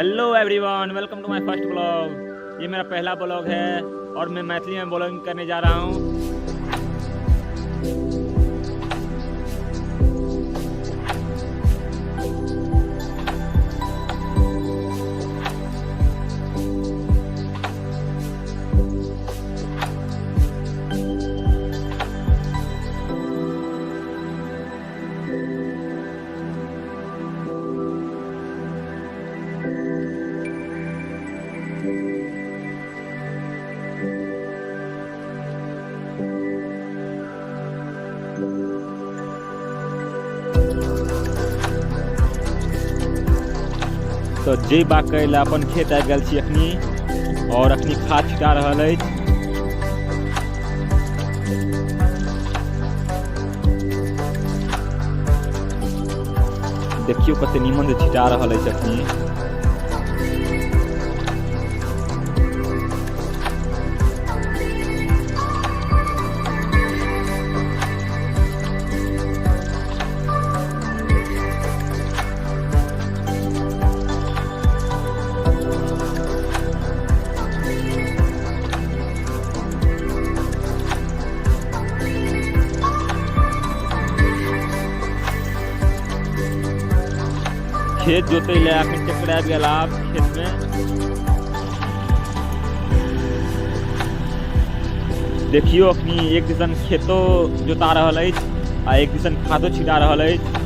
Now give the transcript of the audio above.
Hello everyone, welcome to my first blog. ये मेरा पहला ब्लॉग है और मैं मैथिली में ब्लॉगिंग करने जा रहा हूँ। तऽ जे बाग करै लए अपन खेत आबि गेल छी अखनी और अखनी खाद छिटा रहल अछि। देखियौ कते नीमन से छिटा रहल अछि अखनी। खेत जोतै लए अखन ट्रैक्टर आबि गेल आब खेत में। देखियो अखनी एक दिसन खेतो जोता रहल अछि आ एक दिसन खादो छिटा रहल अछि।